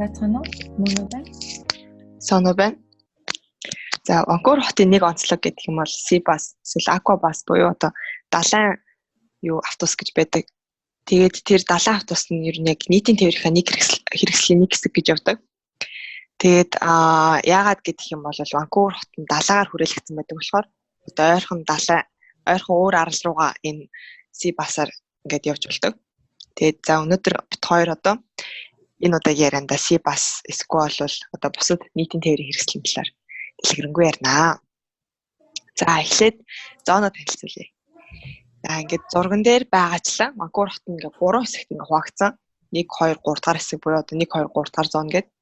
Сайн байцгаана уу? Мөн үү байна? Соно байна. За, Ванкувер хотын нэг онцлог гэдэг юм бол Sea Bus эсвэл Aqua Bus буюу одоо далайн юу автобус гэж байдаг. Тэгээд тэр далайн автобус нь ер нь яг нийтийн тээврийнхээ нэг хэрэгслийн нэг хэсэг гэж явдаг. Тэгээд яагаад гэдэг юм бол Ванкувер хот нь далайгаар хүрээлэгдсэн байдаг болохоор одоо ойрхон далай, ойрхон өөр арал руугаа энэ Sea Bus-аар ингээд явж болдог. Тэгээд за, өнөөдөр бид хоёр одоо энэ удаагийн яриандаа Sea Bus эсвэл бол одоо бусад нийтийн тээврийн хэрэгслийн талаар дэлгэрэнгүй ярина. За, эхлээд зооноо танилцуулъя. За, ингээд зурган дээр байгаачлан Ванкувер хот нь ингээд гурван хэсэгт ингээд хуваагдсан. 1 2 3 дахь хэсэг буюу одоо 1 2 3 дахь зон гэдэг.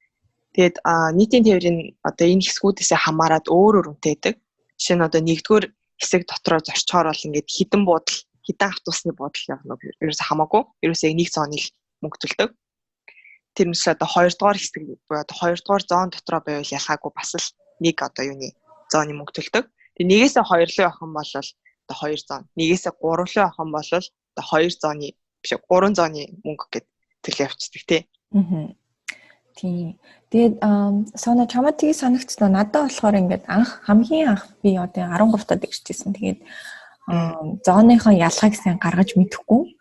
Тэгээд нийтийн тээврийн одоо энэ хэсгүүдээсээ хамаарат өөр өөр үнэтэй байдаг. Жишээ нь одоо нэгдүгээр хэсэг дотроо зорчхоор бол ингээд хэдэн буудал, хэдэн автобусны буудал явах нь ерөөсө хамаагүй. Ерөөсөө яг нэг зоны л мөнгө төлдөг. Тэр мэс одоо хоёрдугаар хэсэг буюу одоо хоёрдугаар зон дотроо байвал ялгаагүй бас л нэг одоо юуны зоны мөнгө төлдөг. Тэгээ нэгээсээ хоёр руу явах юм бол одоо хоёр зон, нэгээсээ гурав руу явах юм бол одоо хоёр зоны биш, гурван зоны мөнгө гэд төлөө явцдаг, тий. Аа. Тийм. Тэгээд Сона, чамаа тгий санагдсан уу? Надад болохоор ингээд анх, хамгийн анх би одоо 13 таад ирчихсэн. Тэгээд зооныхоо ялгааг сайн гаргаж мэдэхгүй.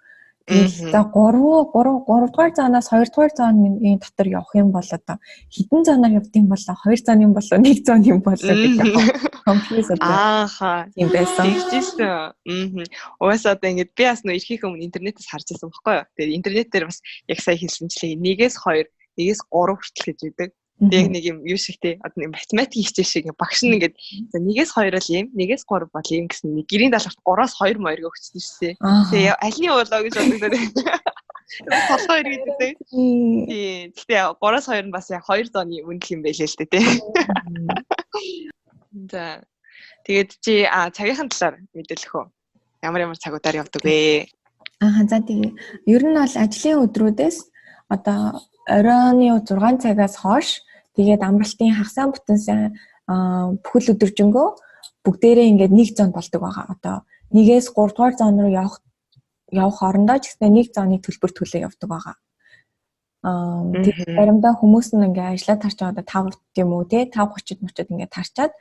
Тэгээд за, 3 3 3 дугаар зоноос 2 дугаар зооны дотор явах юм бол одоо хэдэн зооноор явд юм болоо, 2 зоны юм болоо, 1 зоны юм болоо гэж confuse одоо тийм байсан. Тэгжсэн. Аа. Угаасаа одоо ингээд би бас нөө ирэхийнх өмнө интернетээс харж байсан байхгүй юу. Тэгээд интернет дээр бас яг сая хэлсэнчлээ нэгээс 2, нэгээс 3 хүртэл гэж байдаг. Яг нэг юм юу шиг те, одоо нэг математикийн хичээл шиг багш нь ингээд за, нэгээс хоёр л юм, нэгээс гурав бол юм гэсэн нэг гэрийн даалгаварт гураас хоёр моёрыг өгчсөн шүү дээ. Тэгээ аль нь болоо гэж бодогдоод толгой эргээд дээ. Тийм. Гэтэ гураас хоёр нь бас яг хоёр зооны үнэл юм байлээ л дээ, те. За. Тэгээд чи цагийн талаар мэдээлэх үү? Ямар ямар цагуудаар явдаг вэ? Аа, за, тэгээ. Ер нь бол ажлын өдрүүдээс одоо оройн 6 цагаас хойш, тэгээд амралтын хагасаа бүтэн сайн бүхэл өдөржингөө бүгдээрээ ингээд нэг зонд болдог байгаа. Одоо нэгээс 3 дугаар зон руу явах явах орондоо ч гэсэн нэг зоны төлбөр төлөө явдаг байгаа. Тэгээд заримдаа хүмүүс нь ингээ ажиллаа тарч байгаа одоо 5 юм уу те, 5:30-д мөчөд ингээ тарчаад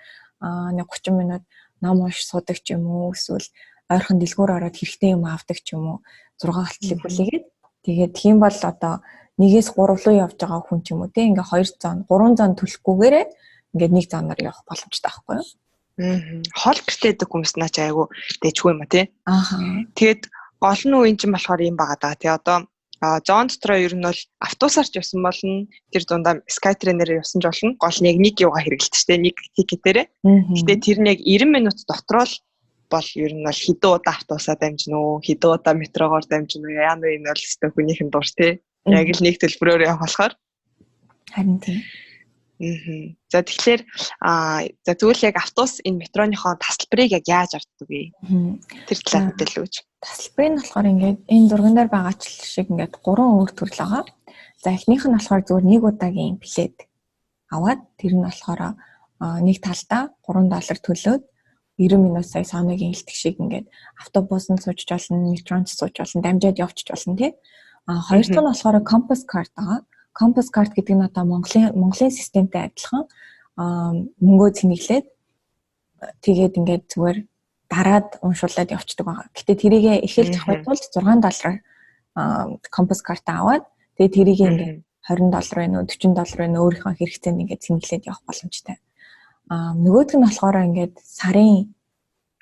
нэг 30 минут ном унш суудаг ч юм уу, эсвэл ойрхон дэлгүүр ороод хэрэгтэй юм авдаг ч юм уу, 6 болтлыг хүлээгээд, тэгээд тийм бол одоо нэгээс 3 руу явж байгаа хүн ч юм уу те, ингээ 2 зон, 3 зон төлөхгүйгээрээ ингээд нэг зоноор явах боломжтой байхгүй юу? Аа. Хол гэртээ байдаг хүмүүс наа чи айгу дэжгүй юм а тий. Аа. Тэгээд гол нь үеийн чинь болохоор юм байгаа даа тий. Одоо зон дотроо ер нь бол автобусаар ч явсан болно. Тэр дундаа Skytrain-ээр явсан ч болно. Гол нь яг нэг юугаа хэрэглэдэг шүү дээ. Нэг тикетээрээ. Гэтэ тэр нь яг 90 минут дотроо л бол ер нь бол хэдэн удаа автобусаа дамжина уу, хэдэн удаа метрогоор дамжина уу, яа нү энэ бол өстө хүнийх нь дур тий. Яг л нэг төлбөрөөр явах болохоор. Харин тийм. Аа. За, тэгэхээр за, тэгвэл яг автобус, энэ метроныхоо тасалбарыг яг яаж авдаг вэ? Тэр талаар мэдээлэл өгөөч. Тасалбарыг нь болохоор ингээд энэ зурган дээр байгаа шиг ингээд гурван өөр төрөл байгаа. За, эхнийх нь болохоор зүгээр нэг удаагийн билет аваад, тэр нь болохоор нэг талдаа 3 доллар төлөөд 90 минут сая Соногийн хэлдэг шиг ингээд автобусанд сууж болно, метронд сууж болно, дамжаад явчих болно, тий. А хоёр дахь нь болохоор Compass card байгаа. Compass card гэдэг нь одоо Монголын системтэй адилхан мөнгөө цэнэглээд, тэгээд ингээд зүгээр дараад уншуулад явцдаг байгаа. Гэтэ тэрийг эхэлж авахын тулд 6 доллар Compass card аваад, тэгээд тэрийг ингээд 20 доллар байна уу, 40 доллар байна уу, өөрийнхөө хэрэгцээнд ингээд цэнэглээд явах боломжтой. Аа, нөгөөх нь болохоор ингээд сарын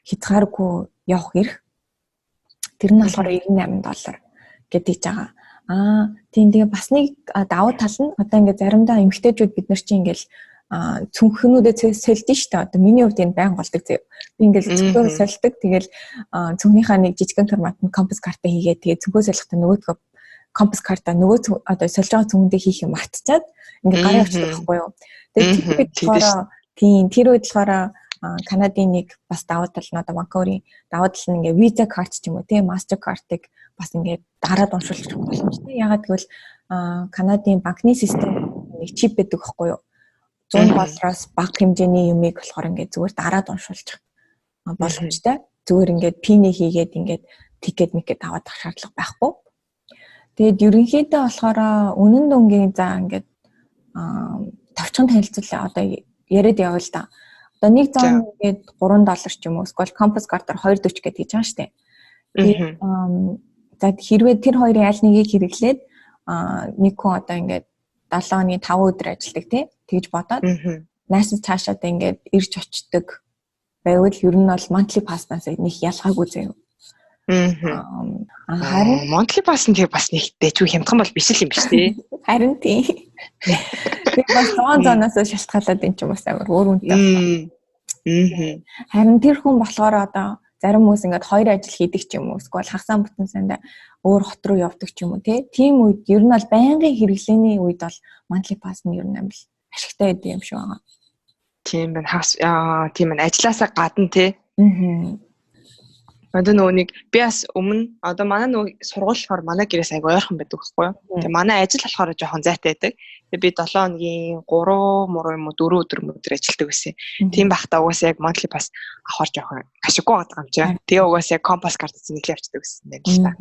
хязгааргүй явах эрх. Тэр нь болохоор 98 доллар гэдэг байгаа. Аа, тийм, тэгээ бас нэг давуу тал нь одоо ингээд заримдаа эмэгтэйчүүд бид нар чинь ингээд цүнхнүүдээ сольдсон шүү дээ. Одоо миний хувьд энэ байн голдог зөө. Би ингээд цүнхөө сольдог. Тэгэл цүнхнийхаа нэг жижигэн формат нь Compass карта хийгээд, тэгээ цүнхөө солихдоо нөгөөдгөө Compass карта нөгөө одоо сольж байгаа цүнхэндээ хийх юм мартчихад ингээд гараа явчихдаг байхгүй юу. Тэгээд тэр үед болохоор, тийм, тэр үед болохоор Канадын нэг бас давуу тал нь, одоо Ванкуверийн давуу тал нь ингээ Visa card ч юм уу тийм, Master card-ыг бас ингээд дараад уншуулах боломжтой. Ягаад гэвэл Канадын банкны систем нэг чип байдаг байхгүй юу? 100 доллароос бага хэмжээний юмыг болохоор ингээд зүгээр дараад уншуулчих боломжтой. Зүгээр ингээд PIN ээ хийгээд ингээд тикет микет аваад авах шаардлага байхгүй. Тэгээд ерөнхийдөө болохоор үнэн дүнгийн за ингээд товчхон танилцуулаа одоо яриад явъя л да. Одоо нэг zone гээд 3 доллар ч юм уу эсвэл Compass картаар 2.40 гэдэг хийж байгаа штэ. Тэгээд за, хэрвээ тэр хоёрын аль нэгийг хэрэглээд нэг хүн одоо ингээд 7 хоногийн 5 өдөр ажилладаг, тий, тэгж бодоод наасан цаашаа ингээд ирж очдог байвал ер нь бол monthly pass-наас нэг ялгаагүй заяа. Харин monthly pass нь тэгээ бас нэг дэжгүй хямдхан бол биш л юм биш, тий. Харин тий. Тэгээ бас zone zone-оос шалтгаалаад энэ ч юм бас амар өөр үнэтэй байна. Харин тэр хүн болохоор одоо зарим хүмүүс ингээд хоёр ажил хийдэг ч юм уу, эсвэл хагасаа бүтэн санда өөр хот руу явдаг ч юм уу, тий. Тийм үед ер нь бол байнгын хэрэглээний үед бол monthly pass нь ер нь амар ашигтай байдаг юм шиг байгаа. Тийм байна. Хагас аа, тийм байна. Ажлаасаа гадна, тий. Одоо нөгөө нэг би бас өмнө одоо манай нөгөө сургууль болохоор манай гэрээс айгу ойрхон байдаг байхгүй юу. Тэгээ манай ажил болохоор жоохон зайтай байдаг. Тэгээ би 7 хоногийн 3 муруу юм уу, 4 өдөр мөдөр ажилладаг байсан. Тийм байхдаа угаасаа яг monthly pass авахар жоохон ашиггүй байгаа юм чи. Тэгээ угаасаа яг Compass карт зэнэглээ явчихдаг гэсэн юм л та.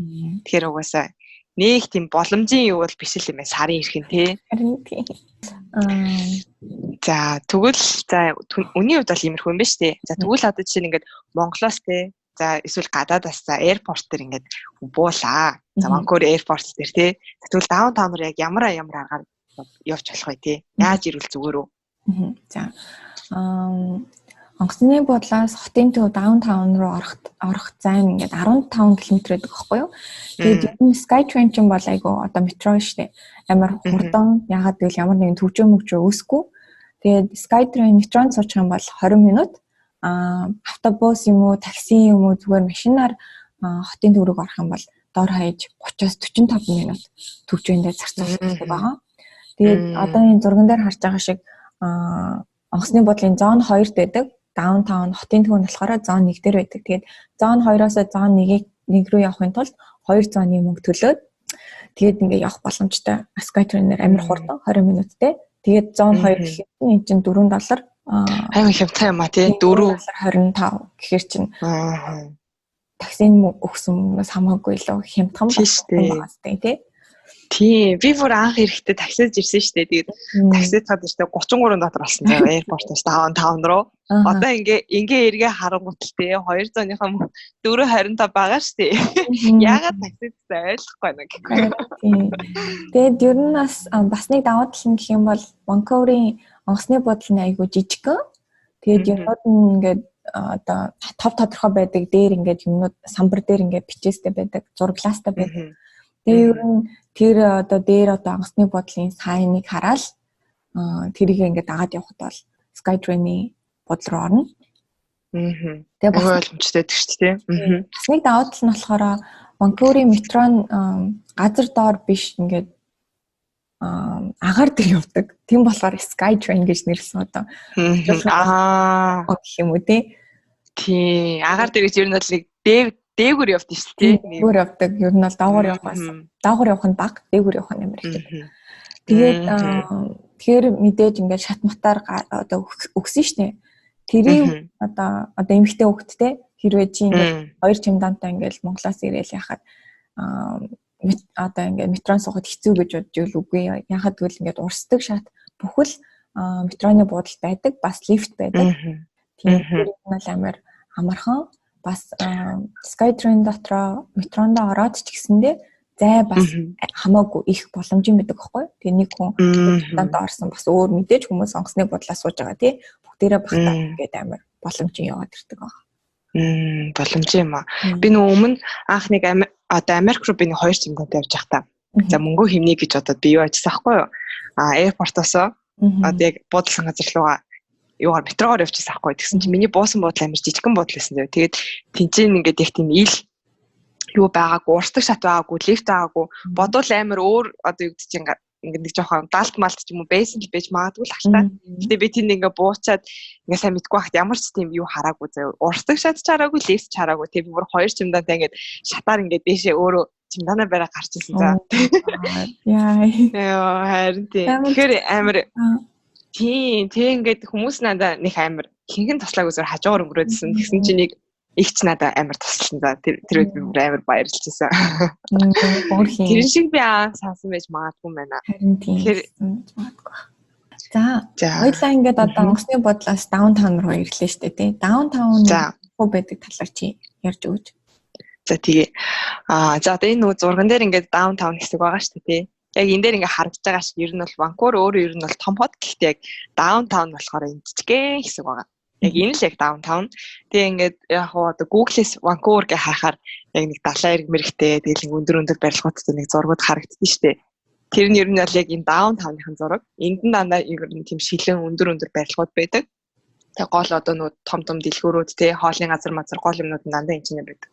Тэгэхээр угаасаа нэг тийм боломжийн юу бол биш л юм байна сарын ирхэн, тий. Харин тийм. За, тэгвэл за, үнийн хувьд бол иймэрхүү юм байна шүү дээ. За, тэгвэл одоо жишээ нь ингээд Монголоос, тий. За, эсвэл гадаадас, за, airport дээр ингээд буулаа. За, Vancouver airport дээр, тий. Тэгвэл downtown руу яг ямар ямар аргаар явж болох вэ, тий? Яаж ирвэл зүгээр үү? За. Аа, онгоцны буудлаас хотын төв downtown руу орох займ ингээд 15 км байдаг байхгүй юу? Тэгээд ер нь SkyTrain чинь бол айгу одоо метро шүү дээ. Амар хурдан, яагаад гэвэл ямар нэгэн төвжөө мөгжөө үүсэхгүй. Тэгээд SkyTrain метронд суучих юм бол 20 минут, автобус юм уу, такси юм уу, зүгээр машинаар хотын төв рүү орох юм бол дор хаяж 30-аас 45 минут төвжөөндөө зарцуулдаг байгаа. Тэгээд одоо энэ зурган дээр харж байгаа шиг онгоцны буудлын zone 2-д байдаг. Downtown хотын төв нь болохоор zone 1 дээр байдаг. Тэгээд zone 2-оос zone 1-ийг 1 рүү явахын тулд 2 zone-ы мөнгө төлөөд тэгээд ингээ явах боломжтой. Skytrain-ээр амар хурдан, 20 минуттэй. Тэгээд zone 2 гэхэд энэ чинь 4 доллар. Аймар хямдхан юм а, тий, 4 25 гэхэр чинь таксины өгсөн мөнгөөс хамаагүй илүү хямдхан байна, тий. Тийм, би бүр анх ирэхдээ таксиж ирсэн шүү дээ. Тэгээд таксицаад ирсэн 33 доллар болсон заяа airport-оос downtown руу. Одоо ингээ эргээ харангуут л тий 200-ийнхаа 4.25 байгаа шүү дээ. Яагаад таксицсан ойлгохгүй байна гэхгүй. Тийм. Тэгээд ер нь бас нэг давуу тал нь гэх юм бол Vancouver-ийн онгоцны буудлын нь айгүй жижигхэн. Тэгээд юмнууд нь ингээд одоо тов тодорхой байдаг. Дээр ингээд юмнууд самбар дээр ингээд бичээстэй байдаг, зураглаастай байдаг. Тэгээ ер нь тэр одоо дээр одоо онгоцны буудлын sign-ыг хараад тэрийг ингээд дагаад явхад бол Skytrain-ы буудлын руу орно. Аа. Тэгээ бас ойлгомжтой байдаг шүү дээ. Аа. Бас нэг давуу тал нь болохоор Ванкуверийн метро нь газар доор биш, ингээд агаар дээр явдаг. Тийм болохоор Skytrain гэж нэрлсэн одоо. Аа, гэх юм уу, тий. Тий, агаар дээр гэж ер нь бол нэг дээв дээгүр явдаг шүү дээ. Дээгүр явдаг. Ер нь бол доогоор явахаас доогоор явах нь бага, дээгүр явах нь амар их. Тэгээд тэгэхээр мэдээж ингээд шат матаар одоо өгсөн шүү дээ. Тэрийг одоо эмэгтэй хүүхэдтэй хэрвээ чи ингээд хоёр чемодантай ингээд Монголоос ирээл яхад одоо ингээд метрон суухад хэцүү гэж бодож ивэл үгүй. Яхад гэвэл ингээд урсдаг шат бүхэл метроны буудалд байдаг, бас лифт байдаг. Тийм, тэр нь бол амар амархан. Бас Skytrain дотроо метрондоо ороод ч гэсэндээ зай бас хамаагүй их боломжийн байдаг байхгүй. Тэгээ нэг хүн чемодантаа орсон, бас өөр мэдээж хүмүүс онгоцны буудлаа сууж байгаа, тий. Бүгдээрээ багтаа ингээд амар боломжийн яваад ирдэг байгаа. Боломжийн юм аа. Би нөгөө өмнө анх нэг одоо Америк руу би нэг хоёр чемодантай явж байхдаа за, мөнгөө хэмнэе гэж бодоод би юу ажилласан байхгүй юу? А, airport-оос одоо яг буудлын газар руугаа юугаар метрогоор явчихсан байхгүй. Тэгсэн чинь миний буусан буудлын амар жижигхэн буудлын байсан зөө. Тэгээд тэнцэн ингээд яг тийм ил юу байгаагүй, урсдаг шат байгаагүй, лифт байгаагүй. Бодвол амар өөр одоо юу гэдэг чинь ингээд нэг жоохон далд малт ч юм уу байсан л байж магадгүй л хальтаа. Гэтэ би тэнд ингээ буучаад ингээ сайн мэдгүй байхад ямар ч тийм юу хараагүй заяа. Урсдаг шат ч хараагүй, лифт ч хараагүй. Тэг би бүр хоёр чемодантай ингээд шатаар ингээд дээшээ өөрөө чемоданаа бариа гарч ирсэн за. Яа. Яа, харин тийм. Тэгэхээр амар тийм, тэг ингээд хүмүүс надаа нэг амар хинхэн туслаагүй зүгээр хажуугаар өнгөрөөдсөн. Тэгсэн чинь нэг их ч надад амар тусалсан за. Тэр үед би бүр амар баярлж байсан. Өөр хин. Тэр шиг би аа сансан байж магадгүй юм байна. Харин тийм. Тэгэхээр магадгүй. За. Хоёлаа ингээд одоо онгоцны бодлоос downtown руу ирлээ шүү дээ, тий. Downtown хөө байдаг талаар чи ярьж өгөөч. За тэгээ. За одоо энэ нөгөө зурган дээр ингээд downtown хэсэг байгаа шүү дээ, тий. Яг энэ дээр ингээд харагдаж байгаа шиг ер нь бол Ванкувер өөрөө ер нь бол том хот, гэхдээ яг downtown болохоор энэ жижигхэн хэсэг байгаа. Яг энэ л яг downtown. Тэгээ ингээд яг хуу одоо Google-с Ванкувер гэж хайхаар яг нэг далайн эрг мэрэгтэй тэгэл нэг өндөр өндөр барилгуудтай нэг зургууд харагддаг шүү дээ. Тэр нь ер нь бол яг энэ downtown-ын зураг. Энд нь дандаа ер нь тийм шилэн өндөр өндөр барилгууд байдаг. Тэгээ гол одоо нөгөө том том дэлгүүрүүд те хоолны газар мазар гол юмнууд нь дандаа энэ ч юм байдаг.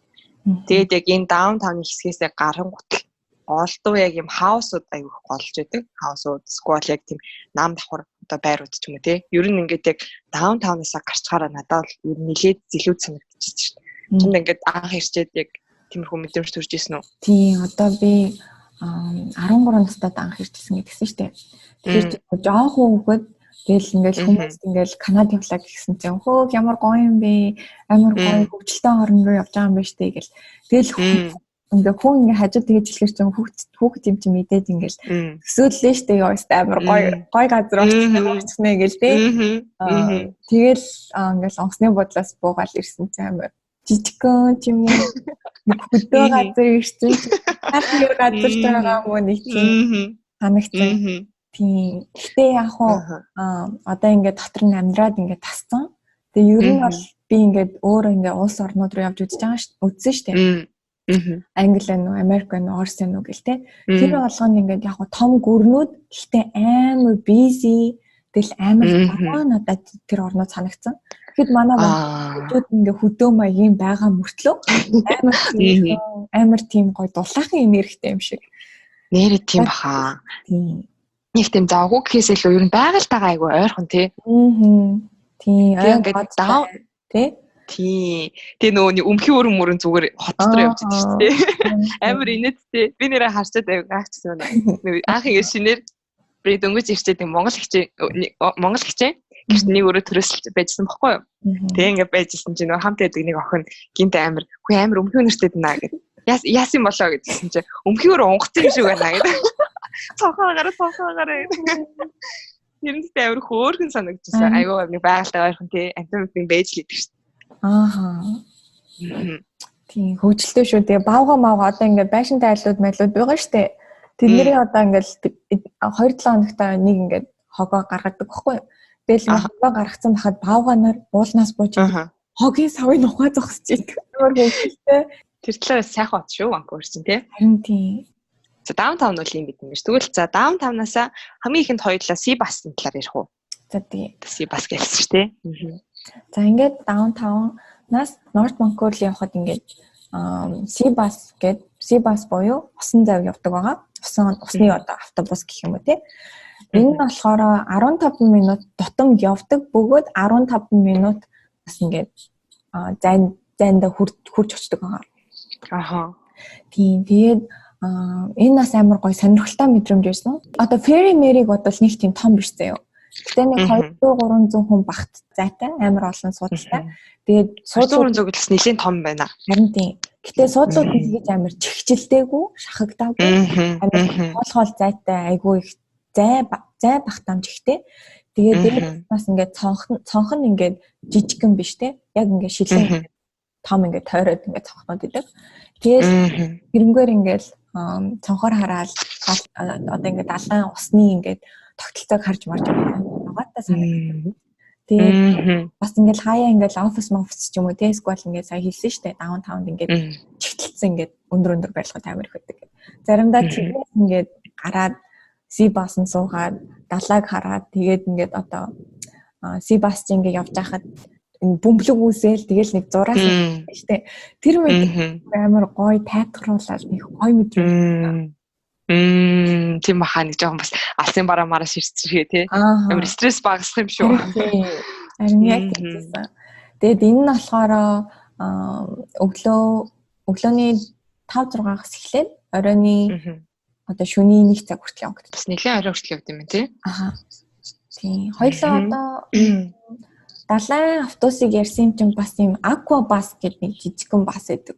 Тэгээд яг энэ downtown-ы хэсгээсээ гарангуутал голдуу яг юм house ууд аягүй голж байдаг. House ууд, эсвэл яг тийм нам давхар одоо байрууд ч юм уу те. Ер нь ингээд яг downtown-аас гарчхаараа надад бол ер нь нилээд зэлүүд санагдчихсэн шүү дээ. Чамд ингээд анх ирчээд яг тиймэрхүү мэдрэмж төрж исэн үү? Тийм, одоо би 13 настайд анх ирчихсэн гэдгсэн шүү дээ. Тэгэхээр жоохон хүүхэд тэгэл ингээл хүмүүс ингээл Канад явлаа гэсэн чинь хөөх ямар гоё юм бэ? Амар гоё хөгжилтэй орн руу явж байгаа юм байна шүү дээ гэл. Тэгэл ингээ хүн ингээ хажууд тэгэж хэлэхэр чинь хүүхэд юм чи мэдээд ингээл төсөөллөө шүү дээ. Ёо амар гоё гоё газар очихнэ гэл тий. Тэгэл ингээл онгоцны бодлоос буугаал ирсэн чинь амар жижигхэн ч юм уу нэг хөдөө газар ирсэн чинь хар газар ч байгаа юм уу нэг тийм санагцсан. Тийм. Гэтэ яг уу одоо ингээд дотор нь амьдраад ингээд тасцсан. Тэгээ ер нь бол би ингээд өөрөө ингээд улс орнууд руу явж үзэж байгаа шүү үзсэн шүү дээ. Англи байна уу, Америк байна уу, Орос байна уу гэл те. Тэр болгонд ингээд яг том гүрнүүд гэхдээ амар busy тэгэл амар заваа надад тэр орнууд санагдсан. Тэгэхэд манай хүүхдүүд ингээ хөдөө маягийн байгаа мөртлөө амар амар тийм гоё дулаахан энергитэй юм шиг. Нээрээ тийм баха. Тийм. Нэг тийм завгүй гэхээс илүү ер нь байгальтайгаа айгүй ойрхон тий. Тийм. Ингээд дав тий. Тийм. Тэгээ нөгөө нэг өмхий өрөн мөрөн зүгээр хот дотор явж идэв шүү дээ. Амар инээдтэй. Би нэрээ харчаад аяг гайхчихсан байна. Анх ингэ шинээр би дөнгөж ирчээд нэг Монгол хичээ гэрт нэг өрөө төрөсөлж байжсан бохгүй юу. Тэгээ ингэ байжсэн чинь нөгөө хамт байдаг нэг охин гинт амар хүү амар өмхий өнөртэй дэнэ гэд. Яасан болоо гэдсэн чинь өмхий өрөө унгацсан юм шиг байна гэд. Цонхоогаараа гэд. Тэр нь амар хөөрхөн санагдчихсан. Айгүй нэг байгальтай ойрхон тий амтан амтан байж л идэг шүү дээ. Ааха. Тийм хөгжилтэй шүү. Тэгээ баавга маавга одоо ингээд байшинтай айлууд майлууд байгаа штэ. Тэднэрийн одоо ингээд 2-7 хоногт нэг ингээд хогоо гаргадаг байхгүй юу? Тэгэл ингээд хогоо гаргацсан байхад баавгаанаар уулнаас бууж хогийн савыг ухаа зогсож идэг. Амар хөгжилтэй. Тэр талаараа сайхан бат шүү Ванкувер чинь тий. Харин тийм. За downtown бол юм бид ингэж. Тэгвэл за downtown-аас хамгийн ихэнд хоёулаа SeaBus-ын талаар ярих уу? За тий. SeaBus гэсэн шүү тий. За ингээд downtown-аас North Vancouver руу явхад ингээд SeaBus гээд SeaBus буюу усан зав явдаг байгаа. Усны одоо автобус гэх юм уу тий. Энэ нь болохоор 15 минут тутам явдаг бөгөөд 15 минут бас ингээд зайндаа хурж очдог байгаа. Аха. Тийм. Тэгээд энэ бас амар гоё сонирхолтой мэдрэмж байсан. Одоо Ferry Mary-г бодвол нэг тийм том биш заяо. Гэтэ нэг 200-300 хүн багт зайтай амар олон суудалтай. Тэгээд суудлууд 300 гэхээс нэлээд том байна. Харин тийм. Гэтэ суудлууд нь тэгэж амар чихжилдээгүй, шахагдаагүй. Амар хоол хоол зайтай айгүй их зай багтаамж ихтэй. Тэгээд дээрээс бас ингээд цонх нь ингээд жижигхэн биш те. Яг ингээд шилэн том ингээд тойроод ингээд цонхнууд идэг. Тэгээд тэрнгээр ингээд цонхоор хараал одоо ингээд далайн усны ингээд тогтолцоог харж марж байгаа санагдав. Тэгээд бас ингээд хаяа ингээд офис ч юм уу те эсвэл ингээд сая хэлсэн шүү дээ. Даунтаунд ингээд чигтэлсэн ингээд өндөр өндөр барилгууд амар их байдаг. Заримдаа тэгээс ингээд гараад SeaBus-н суугаад далайг хараад тэгээд ингээд одоо SeaBus чи ингээд явж байхад бөмбөлөг үүсээл тэгэл нэг зураас шүү дээ. Тэр мэд амар гоё тайтгаруулаад нэг гоё мэдрэмж. Тийм баха нэг жоохон бас алсын бараа мараа ширцэрхээ тий. Амар стресс багасах юм шүү. Харин яг тиймсэн. Тэгээд энэ нь болохоор өглөөний 5-6-аас эхлээд оройн одоо шөнийн 1 цаг хүртэл явагддаг. Бас нэлээд орой хүртэл явд юм тий. Аха. Тийм. Хоёлаа одоо Далайн автобусыг ярьсан юм чинь бас юм aqua bus гэдэг нэг жижигхэн бас байдаг.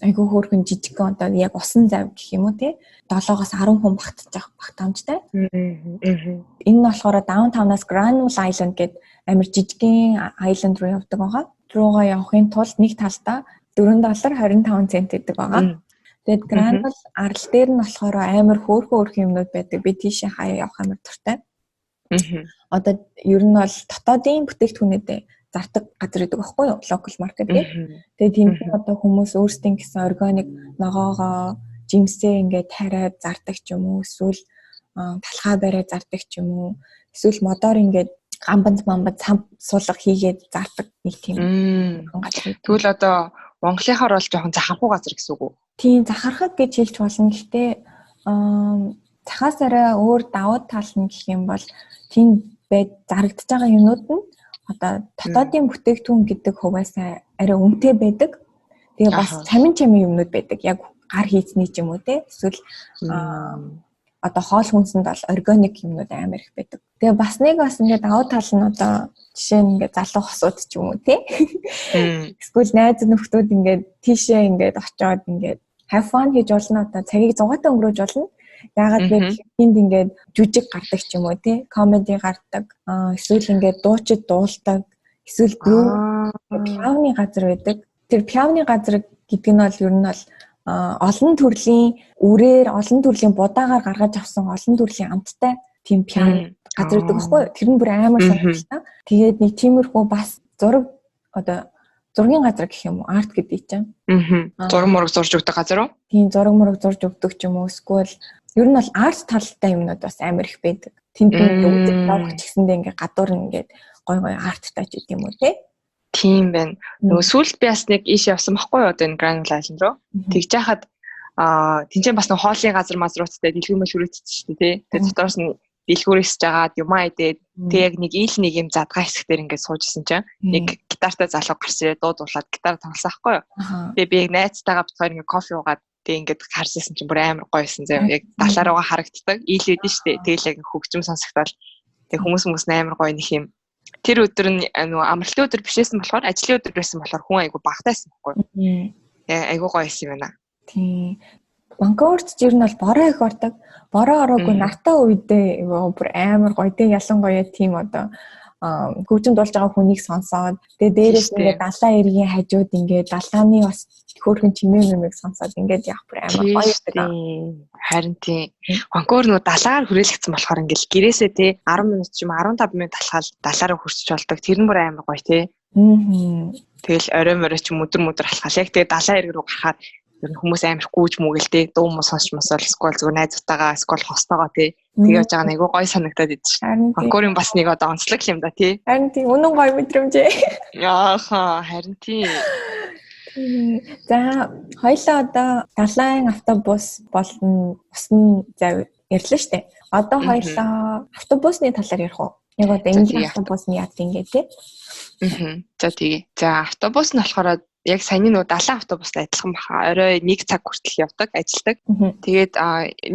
Айгүй хөөрхөн жижигхэн одоо яг усан зав гэх юм уу тий. 7-оос 10 хүн багтчих багтаамжтай. Энэ нь болохоор downtown-аас Granville Island гэдэг амар жижигхэн island руу явдаг байгаа. Руугаа явахын тулд нэг талдаа 4 доллар 25 цент гэдэг байгаа. Тэгээд Granville арал дээр нь болохоор амар хөөрхөн хөөрхөн юмнууд байдаг. Би тийшээ хаяа явах амар дуртай. Одоо ер нь бол дотоодын бүтээгдэхүүнүүдээ зардаг газар гэдэг байхгүй юу? Local market гэх. Тэгээд тэнд одоо хүмүүс өөрсдийн гэсэн органик ногоогоо, жимсээ ингээд тариад зардаг ч юм уу, эсвэл талхаа бариад зардаг ч юм уу, эсвэл модоор ингээд гамбанд мамбанд цам суулга хийгээд зардаг нэг тийм газар. Тэгвэл одоо Монголынхаар бол жоохон захархуу газар гэсэн үг үү? Тийм, захархаг гэж хэлж болно. Гэхдээ захаас арай өөр давуу тал нь гэх юм бол тэнд байд зарагдаж байгаа юмнууд нь одоо дотоодын бүтээгдэхүүн гэдэг хувьас арай үнэтэй байдаг. Тэгээ бас чамин чамин юмнууд байдаг. Яг гар хийцний ч юм уу те. Эсвэл одоо хоол хүнсэнд бол органик юмнууд амар их байдаг. Тэгээ бас нэг бас ингээд давуу тал нь одоо жишээ нь ингээд залуу хосууд ч юм уу те. Эсвэл найз нөхдүүд ингээд тийшээ ингээд очиод ингээд have fun хийж болно, одоо цагийг зугаатай өнгөрөөж болно. Яагаад вэ гэхээр тэнд ингээд жүжиг гардаг ч юм уу те, comedy гардаг. Эсвэл ингээд дуучид дуулдаг. Эсвэл пианы газар байдаг. Тэр пианы газар гэдэг нь бол ер нь бол олон төрлийн үрээр, олон төрлийн будаагаар гаргаж авсан олон төрлийн амттай тийм пиано газар байдаг байхгүй юу? Тэр нь бүр амар сонирхолтой. Тэгээд нэг тиймэрхүү бас зураг, одоо зургийн газар гэх юм уу? Art гэдэг чинь. Аа. Зураг мураг зурж өгдөг газар уу? Тийм, зураг мураг зурж өгдөг ч юм уу, эсвэл ер нь бол art талтай юмнууд бас амар их байдаг. Тэнд нь үзэж явах ч гэсэндээ ингээ гадуур нь ингээд гой гой art тай ч гэдэм үү те. Тийм байна. Нөгөө сүүлд би бас нэг ийш явсан байхгүй юу, одоо энэ Granville Island руу. Тэгж яхад тэнцэн бас нэг хоолын газар мазруудтай дэлгүүр мэл хүрээцсэн шүү дээ тий. Тэгээ дотоос нь дэлгүүр эсэж агаад юмаа идээд тэг яг нэг ийл нэг юм задгаа хэсэг дээр ингээд суужсэн чинь нэг гитартай залуу гарч ирээд дуу дуулаад гитар тоглосон байхгүй юу. Тэгээ би яг найзтайгаа бит хоёр ингээд кофе уугаад тэг ингээд харж исэн чинь бүр амар гоё байсан заяа. Яг далаа руугаа харагддаг. Ийл байдэн шүү дээ. Тэгэл яг хөгжим сонсогдоод тэг хүмүүс хүмүүс амар гоё нэг юм. Тэр өдөр нь нөгөө амралтын өдөр бишээсэн болохоор, ажлын өдөр байсан болохоор хүн айгу багтайсан байхгүй юу. Айгу гоё байсан юм байна. Тийм. Ванкуверт ч ер нь бол бороо их ордог. Бороо ороогүй нартай үедээ бүр амар гоё те, ялангуяа тийм одоо хөгжим дуулж байгаа хүнийг сонсоод, тэгээ дээрээс ингээд далайн эргийн хажууд ингээд далааны бас хөөрхөн чимээ мэмэг сонсоод ингээд явах бүр амар гоё байдаг. Харин тийм. Ванкувер нөгөө далаагаар хүрээлэгдсэн болохоор ингээд гэрээсээ те 10 минут ч юм 15 минут алхаал далаараа хүрчиж болдог. Тэр нь бүр амар гоё те. Тэгэл орой морой ч юм өдөр мөдөр алхаал яг тэгээ далайн эрэг рүү гарахаар ер нь хүмүүс амар гүүж мүгэл те, дуу муу сонсч мосол эсвэл зүгээр найзуудтайгаа эсвэл хостойгоо те тэгээ явж байгаа нь айгүй гоё санагдаад идэв шин. Ванкуверын бас нэг одоо онцлог юм да тий. Харин тийм, үнэн гоё мэдрэмж. Яаха, харин тийм. За, хоёлаа одоо далайн автобус болон усан зав ярьлаа штэ. Одоо хоёлаа автобусны талаар ярих уу? Яг одоо энгийн автобус нь яадаг ингээ тий. За тэгээ. За, автобус нь болохоор яг саяны нөгөө далайн автобустай адилхан баха. Орой 1 цаг хүртэл явдаг, ажилдаг. Тэгээд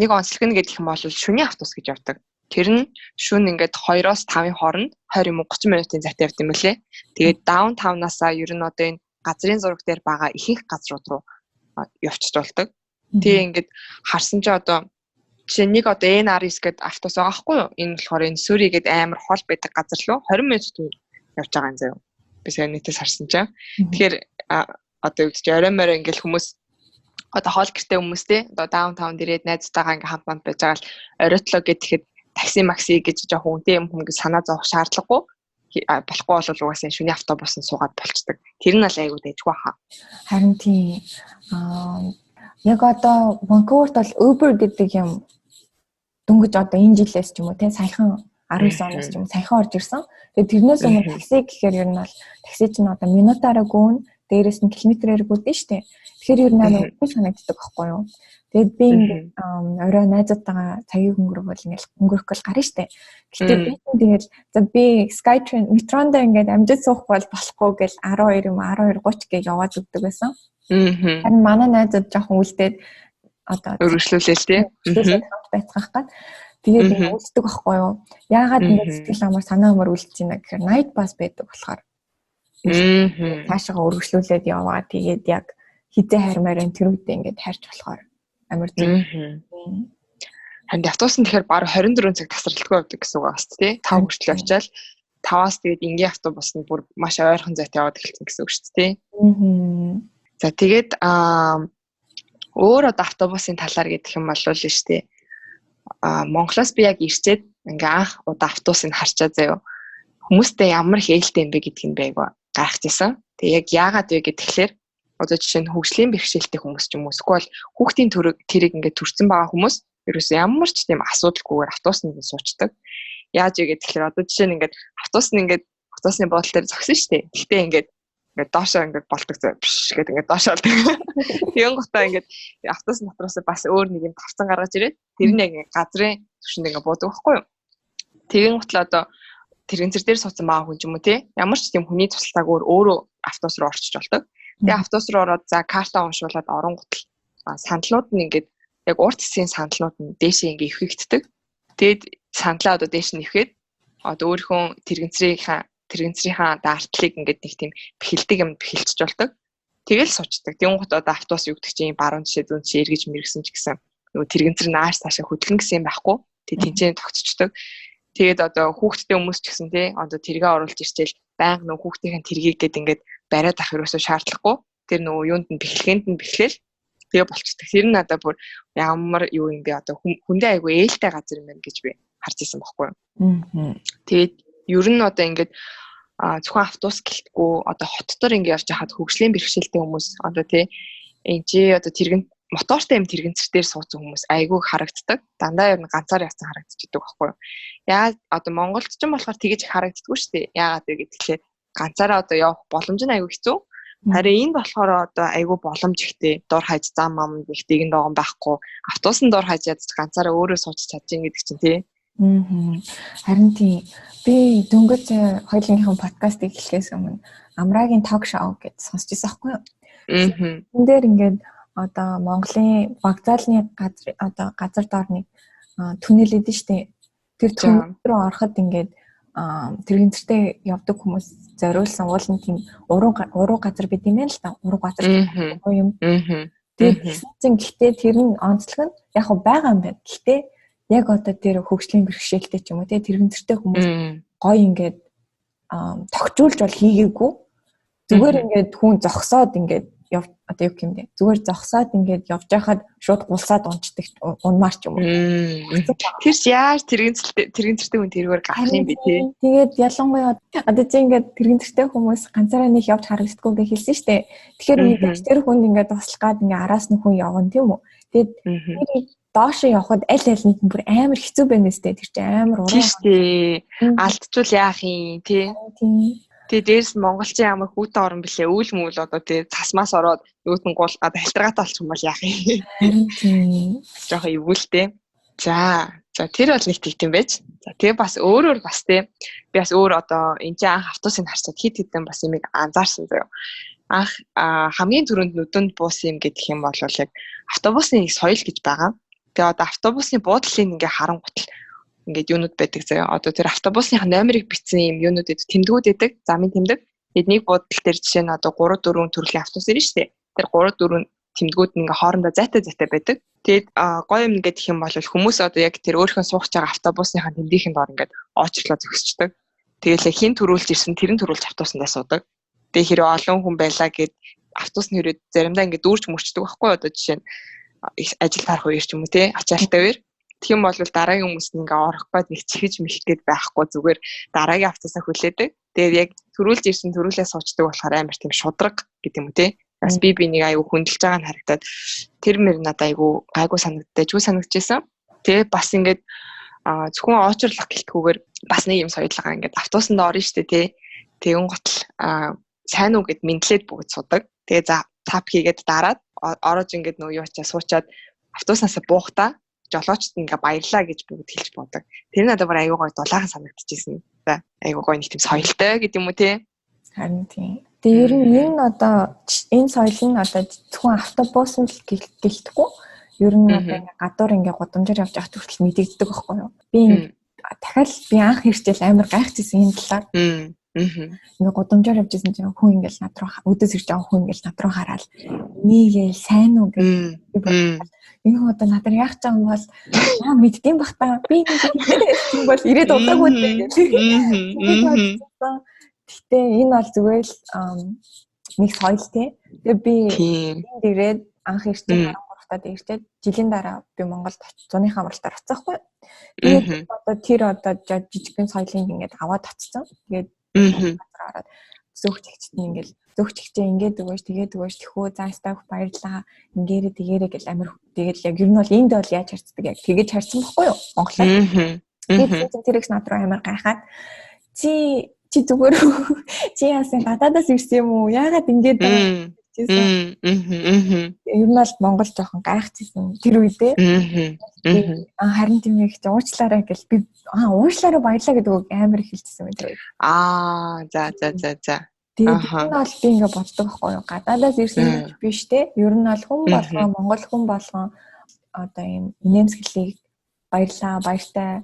нэг онцлог нь гэх юм бол шөнийн автобус гэж явдаг. Тэр нь шөнө ингээд 2-оос 5-ын хооронд 20 юм уу 30 минутын зайтай явд юм лээ. Тэгээд downtown-аасаа ер нь одоо энэ газрын зураг дээр байгаа ихэнх газрууд руу явчих болдог. Тэгээ ингээд харсан чи одоо жишээ нэг одоо NR9 гэдэг автобус байгаа хгүй юу? Энэ болохоор энэ Сүри гэдэг амар хол байдаг газар руу 20 минут явж байгаа юм заяа. Би сайн нийтээс харсан чинь. Тэгэхээр одоо юу гэж орой морой ингээл хүмүүс одоо хоол гэртээ хүмүүстэй одоо даунтаун дээрээ найзтайгаа ингээ хамт манд байж байгаа л оройтлоо гэхэд такси макси гэж жоохон үнэтэй юм хүм гэж санаа зовох шаардлагагүй болохгүй бол угаасаа шүний автобус нь суугаад болчдөг. Тэр нь бол айгүй дэжгүй хаа. Харин тийм. Яг одоо Ванкуверт бол Uber гэдэг юм дөнгөж одоо энэ жилээс ч юм уу те саяхан 19 оноос ч юм саяхан орж ирсэн. Тэгээ тэрнээс өмнө такси гэхээр ер нь бол такси чинь одоо минутаараа гүн, дээрээс нь километрээр гүдэн штэ. Тэгэхээр ер нь амар үгүй санагддаг байхгүй юу? Тэгээд би ингээд орой найзуудтайгаа цагийг өнгөрөөл ингээд өнгөрөх гал гарна штэ. Гэтэ би тэгэл за би Skytrain метронд ингээд амжиж суух бол болохгүй гэл 12 юм 12:30 гэж яваад өгдөг байсан. Харин манай найзууд жоохон үлдээд одоо өргөжлүүлээл тий. Хамт байцгаах гад. Тэгээд ингэ үлддэг байхгүй юу? Яагаад ингэ сэтгэл амар санаа амар үлдэж байна гэхээр night bus байдаг болохоор. Цаашаа өргөжлүүлээд яваа. Тэгээд яг хизээ хармаар энэ тэр үедээ ингээд харж болохоор амар зүг. Харин автобус нь тэгэхээр бараг 24 цаг тасралтгүй явдаг гэсэн үг байна тий. 5 хүртэл очиад 5-аас тэгээд энгийн автобус нь бүр маш ойрхон зайтай яваад эхэлсэн гэсэн үг шүү дээ тий. За тэгээд өөр одоо автобусын талаар гэдэг юм бол л шүү дээ. Монголоос би яг ирчээд ингээ анх удаа автобусыг харчаа заяо. Хүмүүстэй ямар их ээлтэй юм бэ гэдгийг би айгу гайхажсэн. Тэгээ яг яагаад вэ гэхээр одоо жишээ нь хөгжлийн бэрхшээлтэй хүмүүс ч юм уу эсвэл хүүхдийн тэрэг ингээ төрсэн байгаа хүмүүс ерөөсөө ямар ч тийм асуудалгүйгээр автобусанд суучдаг. Яаж вэ гэхээр одоо жишээ нь ингээд автобус нь ингээд автобусны буудлын дээр зогсон шүү дээ. Гэхдээ ингээд доошоо ингээд болдог зөө биш гэдэг ингээд доошоо болдог. Тэгэн гутаа ингээд автобус дотроос бас өөр нэг юм тавцан гаргаж ирээд тэр нь яг ингээд газрын түвшинд ингээд буудаг байхгүй юу. Тэгэн гутлаа одоо тэрэгцэр дээр суудсан байгаа хүн ч юм уу те ямар ч тийм хүний тусалтаагүй өөрөө автобус руу орчиж болдог. Тэгээ автобус руу ороод за карта уншуулад орон гутал сандлууд нь ингээд яг урт хэсгийн сандлууд нь дээшээ ингээд өвхөгддөг. Тэгээд сандлаа одоо дээш нь өвхөд одоо өөрийнхөө тэрэгцрийнхаа дартлыг ингээд нэг тийм бэхэлдэг юм бэхэлчж болдог. Тэгэл суучдаг. Тэнгуут одоо автобус юу гэдэг чинь баруун жишээ зүүн жишээ эргэж мэргэсэн ч гэсэн нөгөө тэрэгцэр нааш цаашаа хөдлөн гэсэн юм байхгүй. Тэг тэнцэн тогтчдөг. Тэгээд одоо хүүхдтэй хүмүүс ч гэсэн тий одоо тэргээ оруулж ирчээл байнга нөгөө хүүхдийн тэргийг гээд ингээд бариад авах ерөөсөө шаардлагагүй. Тэр нөгөө юунд нь бэхлэхэнд нь бэхлээл тэгээ болчдөг. Тэр нь надад бүр ямар юу юм бэ одоо хүндээ айгүй ээлтэй газар юм байна гэж би харж ирсэн байхгүй юу. Тэгээд ер нь одоо ингээд зөвхөн автобус гэлтгүү одоо хот дотор ингэ явж хахад хөгжлийн бэрхшээлтэй хүмүүс одоо тий энэ чи одоо тэргэн мотортой юм тэрэгцэр дээр суудсан хүмүүс айгүй харагддаг. Дандаа ер нь ганцаар явсан харагдчихдаг байхгүй юу. Яа одоо Монголд ч юм болохоор тэгэж харагддаггүй шүү дээ. Яагаад вэ гэхээр ганцаараа одоо явах боломж нь айгүй хэцүү. Харин энд болохоор одоо айгүй боломж ихтэй. Дор хаяж зам ам их дэгэн догон байхгүй. Автобусын дор хаяж ядаж ганцаараа өөрөө сууч чадж ин гэдэг чинь тий. Харин тийм. Би дөнгөж хоёулынхаа подкастыг эхлэхээс өмнө Амрагийн ток шоу гэж сонсч байсан байхгүй юу? Энд дээр ингээд одоо Монголын вокзалны газар одоо газар доор нэг түнэл идэв штэ. Тэр түнэл рүү ороход ингээд тэрэгцэртэй явдаг хүмүүс зориулсан уулын тийм уруу газар бид юм байна л та. Уруу газар юм. Тэгээд чинь гэхдээ тэр нь онцлог нь яг байгаа юм байна. Гэхдээ яг одоо тэр хөгжлийн бэрхшээлтэй ч юм уу тэрэгцэртэй хүмүүс гоё ингээд тогтжуулж бол хийгээгүй. Зүгээр ингээд хүн зогсоод ингээд одоо юу гэмдэ зүгээр зогсоод ингээд явж байхад шууд гулсаад унцдаг унмаар ч юм уу. Тэр ч яаж тэрэгцэртэй хүн тэргээр гарах юм бэ те. Тэгээд ялангуяа одоо чи ингээд тэрэгцэртэй хүмүүс ганцаараа нэг явж харагддаггүй гэж хэлсэн шүү дээ. Тэгэхээр мэдээж тэр хүнд ингээд туслах гад ингээд араас нь хүн явна тийм үү. Тэгээд тэр доошоо явхад аль алинд нь бүр амар хэцүү байна сте. Тэр чинь амар уруу. Тийм шүү дээ. Алдчвал яах юм те. Тийм. Тэгээ дээрс нь монголчин ямар хүүтэн орон блэ үйл мүл одоо тий цасмаас ороод юут нь гуул одоо халтаргаатай болчих юм бол яах юм. Харин тийм. Жохон эвгүүлтэй. За тэр бол нэг тийм байж. За тэгээ бас өөрөөр бас тий би бас өөр одоо энэ чинь анх автобусыг харчаад хит хитэн бас юмыг анзаарсан заяа. Анх хамгийн түрүүнд нүдэнд буусан юм гэдэг юм бол яг автобусны нэг соёл гэж байгаа. Тэгээ одоо автобусны буудлын ингээ харангуутал ингээд юунууд байдаг заяа. Одоо тэр автобусных номерыг бичсэн юм юунууд байдаг, тэмдгүүд байдаг, замын тэмдэг. Тэгээд нэг буудлын дээр жишээ нь одоо 3 4 төрлийн автобус ирнэ шүү дээ. Тэр 3 4 тэмдгүүд нь ингээ хоорондоо зайтай зайтай байдаг. Тэгээд гоё юм гэдэг юм бол хүмүүс одоо яг тэр өөрийнхөө суугч байгаа автобусныхаа тэмдгийн доор ингээд оочрлоо зогсчдөг. Тэгээл хин төрүүлж ирсэн тэрэн төрүүлж автобусандаа суудаг. Тэгээ хэрэг олон хүн байлаа гэд автобус нь хэрэг заримдаа ингээд дүүрч мөрчдөг байхгүй одоо жишээ нь ажил тарах үеэр ч юм уу те ачаалттай үеэр. Тэгэх юм бол дараагийн хүмүүс нь ингээ орох гээд нэг чихэж мэх гээд байхгүй зүгээр дараагийн автобусаа хүлээдэг. Тэгээд яг төрүүлж ирсэн төрүүлээ суучдаг болохоор амар тийм шудраг гэдэг юм уу те. Бас би бинийг айгу хүндэлж байгаа нь харагдаад тэр мөр надад айгу гайгүй санагдаж санагдчихсан. Тэгээ бас ингээд зөвхөн оочирлох гэлтгүүгээр бас нэг юм соёл байгаа ингээд автобусанд орно штэ те. Тэгэн готл сайн уу гэд мэдлээд бүгд судаг. Тэгээ за тап хийгээд дараад орож ингээд нөө юу ачаа суучаад автобуснасаа буухтаа жолоочд ингээ баярлаа гэж бүгд хэлж буудаг. Тэр надад бүр аюу гой дулаахан санагдчихсэн. За аюу гой нэг тийм соёлтой гэдэг юм уу те. Харин тийм. Тэгээ ер нь энэ одоо энэ соёл нь одоо зөвхөн автобус нь л гэлтэхгүй. Ер нь одоо ингээ гадуур ингээ гудамжаар явж байхад хүртэл мэдэгддэг байхгүй юу? Би дахиад би анх ирчээл амар гайхчихсан энэ талаар. Ингээ гудамжаар явж исэн чинь хүн ингээл над руу өдөөс ирж байгаа хүн ингээл над руу хараад нийгээл сайн уу гэж би бодлоо. Энэ хүн одоо надаар яах ч юм бол аа мэддэм бах та. Би ингэ бол ирээд удаагүй дээ гэж. Гэтэ энэ бол зүгээр л нэг соёл те. Тэгээ би энд ирээд анх ирчээ 13 таад ирчээд жилийн дараа би Монголд зуныхаа амралтаар очсон байхгүй. Тэгээд одоо тэр одоо жижигхэн соёлыг ингээд аваад очсон. Тэгээд газар ороод зөөгч нь ингээл зөөгч чигчээ ингээд өгөөш тэгээд өгөөш тэхүү заастаа баярлаа ингээрэ тэгэрэ гэл амир тэгэл яг ер нь бол энд бол яаж харцдаг яг тэгэж харсан байхгүй юу Монголоор. Тэгээд тэр их над руу амар гайхаад чи зүгээр чи яасан гадаадаас ирсэн юм уу яагаад ингээд байгаа гэсэн. Ер нь бол Монгол жоохон гайхчихсан тэр үедээ. Харин тийм их уучлаарай гэл би уучлаарай баярлаа гэдэг үг амар их хэлчихсэн байх тэр үед. Аа за за за за. Тэгээд энэ бол би ингээ боддог байхгүй юу? Гадаадаас ирсэн юм биш те. Ер нь бол хүн болгон Монгол хүн болгон одоо ийм инээмсэглэлийг баярлаа, баяртай,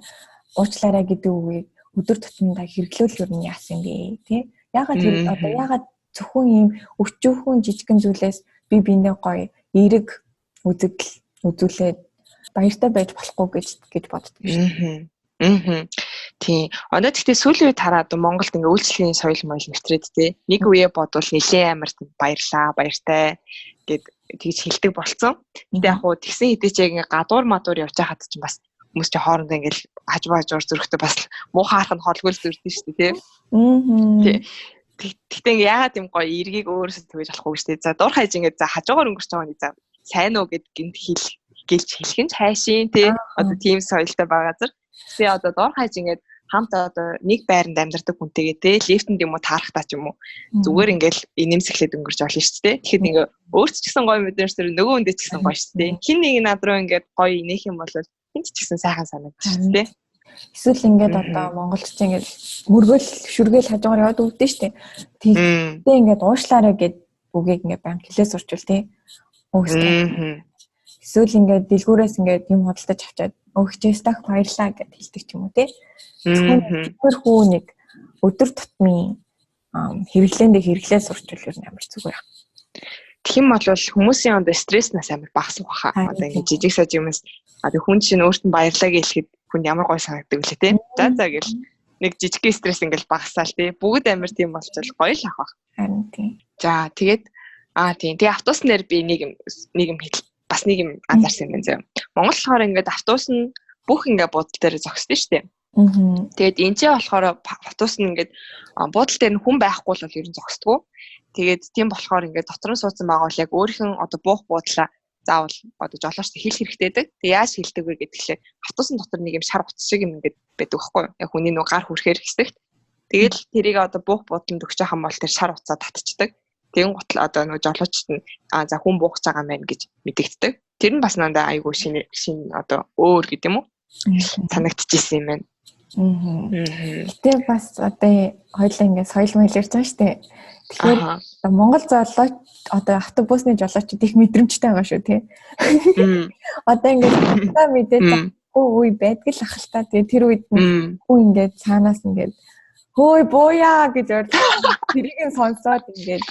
уучлаарай гэдэг үгийг өдөр тутамдаа хэрэглүүл ер нь яасан бэ те? Яагаад тэр одоо яагаад зөвхөн ийм өчүүхэн жижигхэн зүйлээс би биендээ гоё эерэг үзэгдэл үзүүлээд баяртай байж болохгүй гэж боддог шүү дээ. Тийм. Одоо тэгтээ сүүлийн үед хараад Монголд ингээ үйлчлэгийн соёл моёл нэвтрээд те. Нэг үе бодвол нэлээд амар баярлаа, баяртай гэд тэгж хэлдэг болцсон. Гэтэ яг хуу тэгсэн хэдий ч яг ингээ гадуур мадуур явж байхад чинь бас хүмүүс чи хоорондоо ингээл хажуу зөрөхтэй бас муухай харах нь холгүй л зөрдөн шүү дээ, тий. Тэгтээ ингээ яагаад юм гоё эргийг өөрөөсөө түгэж болохгүй шүү дээ. За дур хайж ингээ за хажуугаар өнгөрч байгаа нэг за сайн уу гэд гинт хэл гэлж хэлэх нь хайшин тий. Одоо тийм соёлтой байгаа зэрэг. Тэгээ одоо дур хайж ингээд хамт одоо нэг байранд амьдардаг хүнтэйгээ тий лифтэнд юм уу таарахтаа ч юм уу зүгээр ингээл инээмсэглээд өнгөрч олно шүү дээ. Тэгэхэд ингээ өөрт ч гэсэн гоё мэдрэмж тэр нөгөө хүндээ ч гэсэн гоё шүү дээ. Хин нэг над руу ингээд гоё инээх юм бол хин ч гэсэн сайхан санагдчих шүү дээ. Эсвэл ингээд одоо монголч ингээд мөргөл шүргэл хажуугаар яваад өгдөө штэ. Тэгтээ ингээд уушлаарай гэд үгийг ингээд баян хэлээ сурчвал тий. Өгстэй. Эсвэл ингээд дэлгүүрээс ингээд юм худалдаж авчаад өгчээс тах баярлаа гэд хэлдэг ч юм уу тий. Зөвхөн хүү нэг өдөр тутмын хэрэглээндээ хэрэглээ сурчвал ер нь амар зүгээр. Тэгэх юм бол хүмүүсийн одоо стресснаас амар багасах баха. Одоо ингээд жижиг саж юмс одоо хүн чинь өөрт нь баярлаа гэлэхэд хүн ямар гоё санагддаг лээ тий. За за гэл нэг жижиг стресс ингээл багасаал тий. Бүгд амар тийм болчихвол гоё л ах бах. Харин тий. За тэгээд тийм. Тэгээ автобус нэр би нэг юм бас нэг юм анзаарсан юм байна зөө. Монгол болохоор ингээд автобус нь бүх ингээд буудал дээр зогсдоо шүү дээ. Тэгээд энэ ч болохоор автобус нь ингээд буудал дээр нь хүн байхгүй бол ер нь зогсдгоо. Тэгээд тийм болохоор ингээд дотор нь суудсан байгаа бол яг өөрийнх нь одоо буух буудлаа заавал одоо жолоочтой хэлэх хэрэгтэй байдаг. Тэгээ яаж хэлдэг вэ гэдгээр автобусын дотор нэг юм шар утас шиг юм ингээд байдаг байхгүй юу? Яг хүний нөө гар хүрхээр хэсэгт. Тэгээд тэрийг одоо буух буудланд өгч байгаа юм бол тэр шар утсаа татчихдаг. Тэгэн гутал одоо нөө жолоочт нь за хүн буух гэж байгаа юм байна гэж мэдэгддэг. Тэр нь бас надад айгүй шинэ одоо өөр гэдэг юм уу? Санагдчихсэн юм байна. Гэтэ бас одоо хоёлаа ингээд соёл моёл ярьж байгаа шүү дээ. Тэгэхээр Монгол золооч одоо автобусны жолоочд их мэдрэмжтэй байгаа шүү тий. Одоо ингээд та мэдээд захгүй үе байдаг л ах л та. Тэгээ тэр үед хүн ингээд цаанаас ингээд хөөй бууя гэж орилоо. Тэрийг нь сонсоод ингээд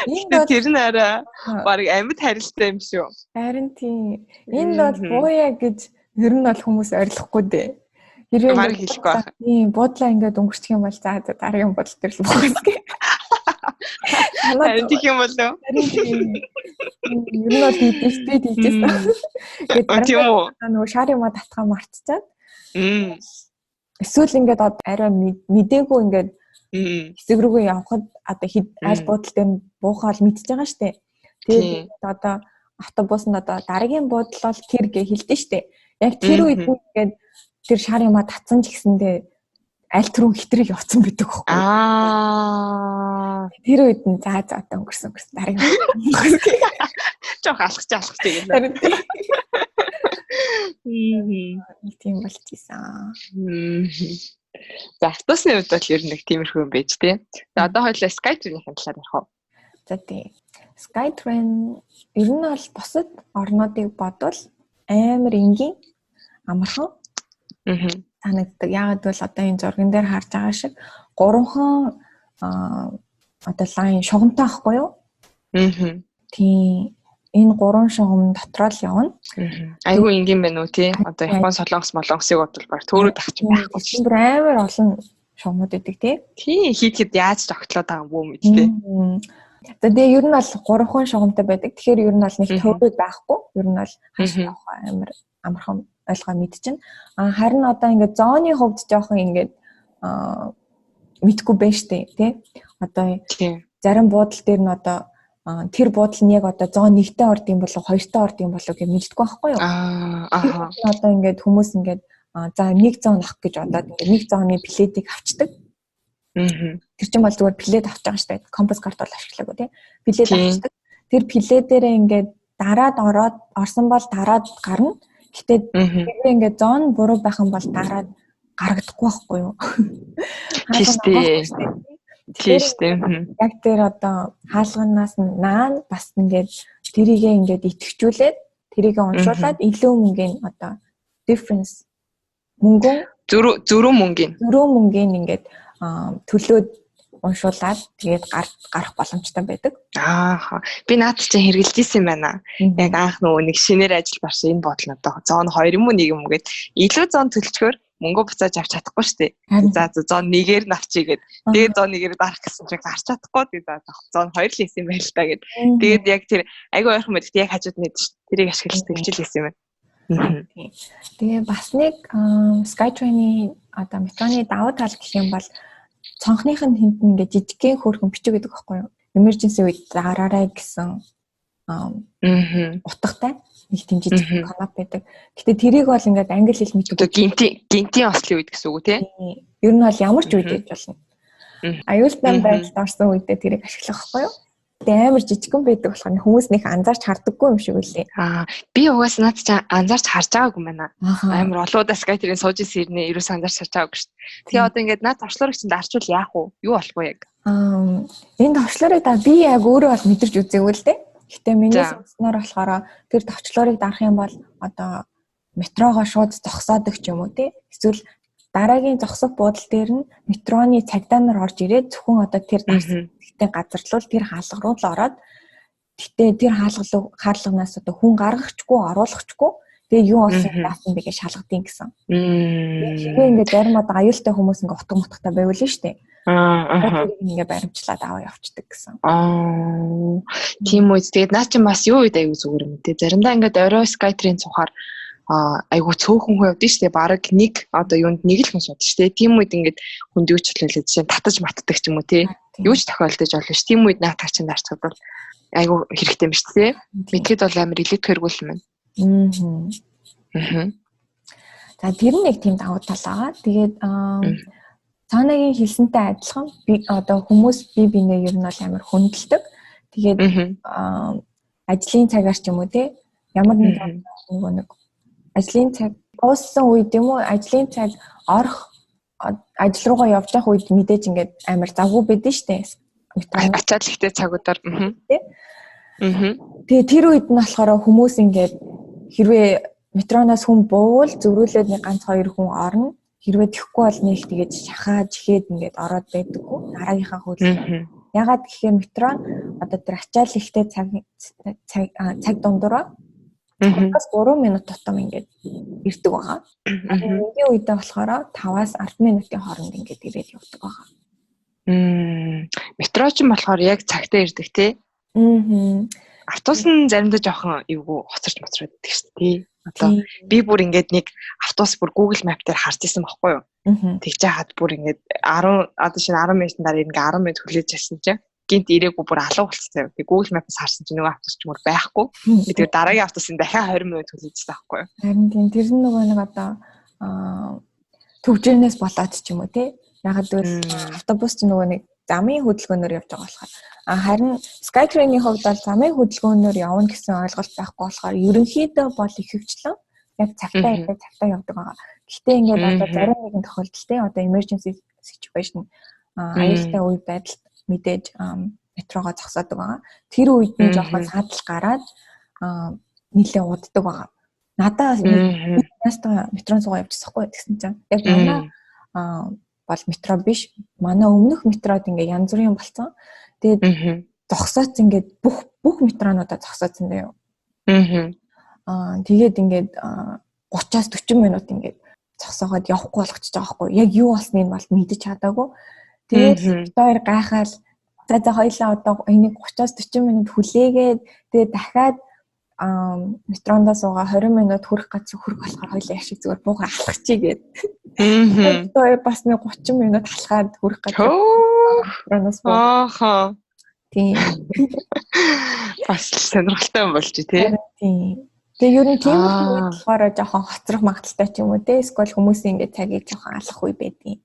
Энэ тэр нь арай баг амьд харилцаа юм шүү. Харин тийм. Энд бол бууя гэж ер нь бол хүмүүс орилохгүй дээ. Хэрвээ баг хэлэхгүй байх. Тийм, буудлаа ингээд өнгөрчих юм бол за дараагийн буудал дээр л буухас гэх. Харин тийм юм болов. Харин тийм. Ер нь бол тийж тийжсэн. Тэгээд тийм үү. Нөгөө шар юма татгаа мартчихад. Эсвэл ингээд арай мдээгүй ингээд хэсэг рүүгээ явхад одоо аль буудал дээр буухаа л мэдчихэж байгаа штэ. Тэгээд одоо автобус нь одоо дараагийн буудал бол тэр гэ хэлдэ штэ. Яг тэр үед ингээд тэр шар юма татсан ч гэсэндээ аль түрүүн хитрийг явцсан байдаг хөхгүй. Аа. Тэр үед нь за одоо өнгөрсөн дараагийн. Жох алхаж гэнэ. Нэг тийм болж исэн. За автобусны хувьд бол ер нь нэг тиймэрхүү юм байж тий. За одоо хоёлаа Skytrain-ийн талаар ярих уу? За тий. Skytrain ер нь бол бусад орнуудыг бодвол амар энгийн, амархан санагддаг. Яагаад гэвэл одоо энэ зурган дээр харж байгаа шиг гурван одоо line шугамтай байхгүй юу? Тийм, энэ гурван шугам дотроо л явна. Айгүй энгийн байна уу, тий? Одоо Япон, Солонгос, Молонгосыг бодвол баг төөрөөд ах чинь байхгүй чинь. Бүр амар олон шугамуд өгдөг, тий? Тий, хит хит яаж тогтлоод байгаа юм бүү мэд, тий. За, тэгээ ер нь бол гурван шугамтай байдаг. Тэгэхээр ер нь бол нэг төөрөөд байхгүй. Ер нь бол хааш явах амар амархан, ойлгоо мэдчихэв. А харин одоо ингээд zone ы хувьд жоохон ингээд мэдгүй байж тээ, тий? Одоо зарим буудал дээр нь одоо тэр буудал нь яг одоо zone нэгтээ орд юм болов, хоёртоо орд юм болов гэж мэддэггүй байхгүй юу? Одоо ингээд хүмүүс ингээд за нэг zone авах гэж бодоод ингээд нэг zone ы билетийг авчдаг. Тэр чинь бол зүгээр билет авч байгаа шүү дээ. Компас карт бол ашиглаагүй, тий. Билет авчдаг. Тэр билет дээрээ ингээд дараад ороод орсон бол дараад гарна. Гэтэ тэр ингээд zone буруу байх юм бол дараад гаргадахгүй байхгүй юу? Тийм шүү. Тийм шүү. Яг тэр одоо хаалганаас наан бас ингээд тэрийгээ ингээд итгэжүүлээд, тэрийгээ уншуулад илүү мөнгөний одоо difference мөнгөн зөрүү зөрүү мөнгөний зөрүү мөнгөний ингээд төлөөд уншуулад тэгээд гарах боломжтой байдаг. Аа, би наад чинь хэрэглэж исэн юм байна. Яг анх нөгөө нэг шинээр ажил барсан энэ бодол надад zone 2 юм уу, 1 юм уу гэд илүү zone төлчгөр мөнгө буцааж авч чадахгүй шүү дээ. За, zone 1-ээр нь авчий гэд. Тэгээд zone 1-ээр дарах гэсэн чинь гарч чадахгүй. Тэгээд за, zone 2 л хийсэн байл та гэд. Тэгээд яг тэр айгүй ойрхон байдаг. Яг хажууд нь шүү дээ. Тэрийг ашиглаж төлжил хийсэн юм байна. Тэгээ бас нэг Skytrain-ы одоо метроны давуу тал гэх юм бол цонхных нь хинт ингээд жижигхэн хөөрхөн бичиг гэдэг байхгүй юу? Emergency үед дараарай гэсэн утгатай нэг тийм жижиг кноп байдаг. Гэтэ тэрийг бол ингээд англи хэл мэддэг. Одоо гинтийн ослын үед гэсэн үг үү, те? Ер нь бол ямар ч үед байж болно. Аюултай байдалд орсон үедээ тэрийг ашиглах байхгүй юу? Тэгээ амар жижигхэн байдаг болохоор хүмүүс нэг анзаарч хардаггүй юм шиг үлээ. Аа, би угаас над чи анзаарч харж байгаагүй юм байна. Амар олоудаа Skytrain сууж исэн ирнэ, ерөөс анзаарч харж байгаагүй шүү дээ. Тэгээ одоо ингээд над товчлуурыг чинь дарчвал яах вэ? Юу болох вэ яг? Аа, энэ товчлуурыг да би яг өөрөө бол мэдэрч үзээгүй л дээ. Гэтэ миний сонссноор болохоор тэр товчлуурыг дарах юм бол одоо метрогоо шууд зогсоодог ч юм уу, тий. Эсвэл дараагийн зогсох буудал дээр нь метроны цагдаа нар орж ирээд зөвхөн одоо тэр дарсан газар руу, тэр хаалга руу л ороод, гэтээ тэр хаалганаас одоо хүн гаргахчгүй, оруулахчгүй, тэгээ юу болсон, яасан бэ гэж шалгадیں гэсэн. Тэгээ ингээд зарим одоо аюултай хүмүүс ингээд утга мутгатай байвал нь шүү дээ. Аа. Ингээ баримтлаад аваа явцдаг гэсэн. Аа. Тийм үү. Тэгээд наа чинь бас юу үед аюу зүгээр юм те. Заримдаа ингээд орой Skytrain сухаар айгу цөөхөн хүн явдсан шүү дээ. Бараг нэг одоо юунд нэг л хүн суудаг шүү дээ. Тийм үед ингээд хүнд юу ч хэлээ, жишээ нь татаж матдаг ч юм уу, те. Юу ч тохиолдож болно ш. Тийм үед наатах чинь дарцхад бол айгу хэрэгтэй юм шүү дээ. Мэдхэд бол амар илүүтгэргүй юм байна. Аа. За, тэр нь нэг тийм давуу тал байгаа. Тэгээд цаанагийн хэлсэнтэй адилхан би одоо хүмүүс бие биенээ ер нь бол амар хүндэлдэг. Тэгээд ажлын цагаар ч юм уу, те, ямар нэг нөгөө нэг ажлын цаг дууссан үед юм уу, ажлын цаг орох, ажил руугаа явж явах үед мэдээж ингээд амар завгүй байдэн штэ. Ачаал ихтэй цагуудаар. Тэгээ тэр үед нь болохоор хүмүүс ингээд хэрвээ метроноос хүн буувал зөрүүлээд нэг ганц хоёр хүн орно. Хэрвээ тэхгүй бол нэг тэгэж шахаад чихээд ингээд ороод байдаггүй. Дараагийнхаа хөлөө. Ягаад гэхээр метро одоо тэр ачаал ихтэй цаг цаг дундураа 3 минут тутам ингээд ирдэг байгаа. Энгийн үедээ болохоор 5-аас 10 минутын хооронд ингээд ирээд явдаг байгаа. Метро ч болохоор яг цагтаа ирдэг, тий? Аа. Автобус нь заримдаа жоохон эвгүй хоцорч моцроод идэх шүү дээ. Одоо би бүр ингээд нэг автобус бүр Google Map дээр харж исэн байхгүй юу? Тэгж хахад бүр ингээд 10 одоо шинэ 10 минутын дараа ингээд 10 минут хүлээж авсан чинь гинт ирээгүй, бүр алга болчихсон. Тэг Google Map-аас харсан чинь нөгөө автобус ч юм уу байхгүй. Тэгээд дараагийн автобусын дахиад 20 минут хүлээжсэн байхгүй юу? Харин тийм, тэр нь нөгөө нэг одоо төвжирнээс болоод ч юм уу, тий. Яг л автобус ч нөгөө нэг замын хөдөлгөөнөөр явж байгаа болохоор, а харин Skytrain-ийн хувьд бол замын хөдөлгөөнөөр явна гэсэн ойлголт байхгүй болохоор ерөнхийдөө бол ихэвчлэн яг цагтаа ирээд цагтаа явдаг байгаа. Гэхдээ ингээд одоо зарим нэгэн тохиолдолд, одоо emergency situation, аюултай үе байдалд мэдээж Метрогоо зогсоодог байгаа. Тэр үед нь жоохон садал гараад нилээ уддаг байгаа. Надаа наастаа метрон суугаа явчихсан хгүй, тэгсэн чинь яг манай бол метро биш. Манай өмнөх метрод ингээ янз бүрийн болсон. Тэгээд зогсооц, ингээд бүх метронуудаа зогсооцсон заяа. Тэгээд ингээд 30-аас 40 минут ингээд зогсоогоод явахгүй болгочихж байгаа байхгүй. Яг юу болсныг бол мэдэж чадаагүй. Тэгээд бид хоёр гайхаал, за за, хоёлаа одоо энийг 30-аас 40 минут хүлээгээд, тэгээд дахиад метрондоо суугаа 20 минут хүрэх газар хүрэх болохоор хоёлаа яшиг зүгээр буугаа алхачих гээд. Тэгээд бас нэг 30 минут алхаад хүрэх газар метроноос буу. Ааха. Тийм. Бас сонирхолтой юм болж тий. Тийм. Тэгээ ер нь тийм үед болохоор жоохон хоцрох магадлалтай ч юм уу те. Эсвэл хүмүүсийн ингээд цагийг жоохон алах үе байдгийн.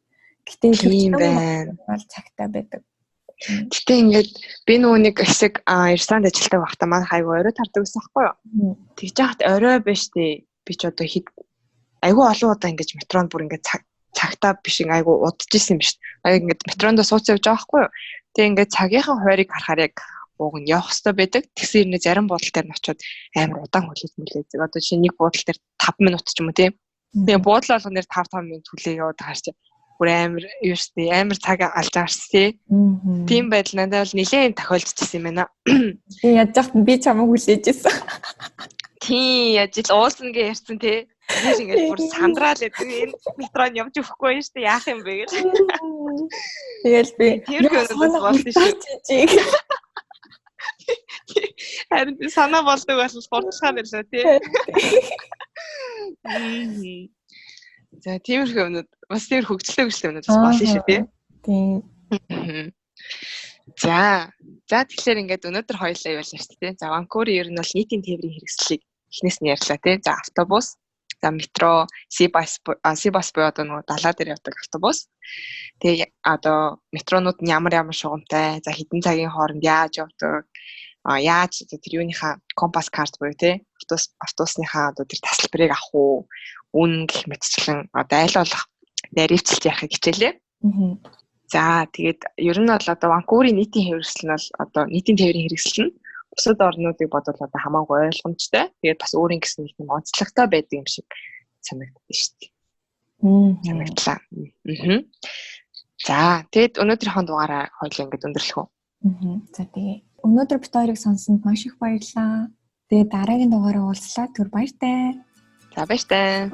Гэтэ тийм байна. Бол цагтаа байдаг. Гэтэ ингээд би нөгөө нэг хэсэг Ирланд ажилтдаг байхдаа манай хайгуу орой тардаг гэсэн байхгүй юу? Тэгж яхад орой биш тий. Би ч одоо хэд айгүй олон удаа ингэж метронд бүр ингээд цагтаа биш, айгүй удаж исэн юм биш. Аяг ингээд метронд сууц явж байгаа байхгүй юу? Тэгээ ингээд цагийнхаа хуваарийг харахаар яг уг нь явах хэрэгтэй байдаг. Тэгсэн хэрнээ зарим буудал дээр нь очиод амар удаан хүлээж мүлээдэг. Одоо жишээ нэг буудал дээр 5 минут ч юм уу тий. Тэгээ буудлал болгон дээр 5 5 минут хүлээ яваад байгаа чи бүр амар юу штэ, амар цаг алж байгаа шүү тий. Тийм байдал надад бол нэлээд тохиолдчихсан юм байна. Би яаж яхад би чамайг хүлээж исэн. Тийм, яаж ил уулзна гэж ярьсан тий. Би ингээд бүр сандраал байдаг. Энэ метрон явж өгөхгүй юм штэ, яах юм бэ гэж. Тэгэл би тэр юмнаас болсон шүү. Харин санаа болдог бол хурдлахаа байлаа тий. За, тиймэрхүү юмнууд бас тэр хөгжлөө хөгжлөө юмнууд бас болно шүү тий. Тийм. За. За, тэгэхээр ингээд өнөөдөр хоёлаа юу ярьлаа шүү дээ. За, Ванкуверийн ер нь бол нийтийн тээврийн хэрэгслийг эхнээс нь ярьлаа тий. За, автобус, за, метро, SeaBus, SeaBus буюу одоо нөгөө далаа дээр явдаг автобус. Тэгээ одоо метронууд нь ямар ямар шугамтай, за, хэдэн цагийн хооронд яаж явдаг, яаж тэр юуныхаа компас карт буюу тий автобусныхаа одоо тэр тасалбарыг авах уу, үн гэх мэтчлэн одоо айл болох наривчилж ярихыг хичээлээ. За, тэгээд ер нь бол одоо Ванкуверийн нийтийн хэрэгсэл нь бол одоо нийтийн тээврийн хэрэгсэл нь бусад орнуудыг бодвол одоо хамаагүй ойлгомжтой. Тэгээд бас өөрийн гэсэн нэг юм онцлогтой байдаг юм шиг санагддаг шүү дээ. Санагдлаа. За, тэгээд өнөөдрийнхөө дугаараа хоёлаа ингэж өндөрлөх үү? За, тэгээ. Өнөөдөр бид хоёрыг сонссонд маш их баярлалаа. Тэгээд дараагийн дугаараа уулзлаа. Түр баяртай. За, баяртай.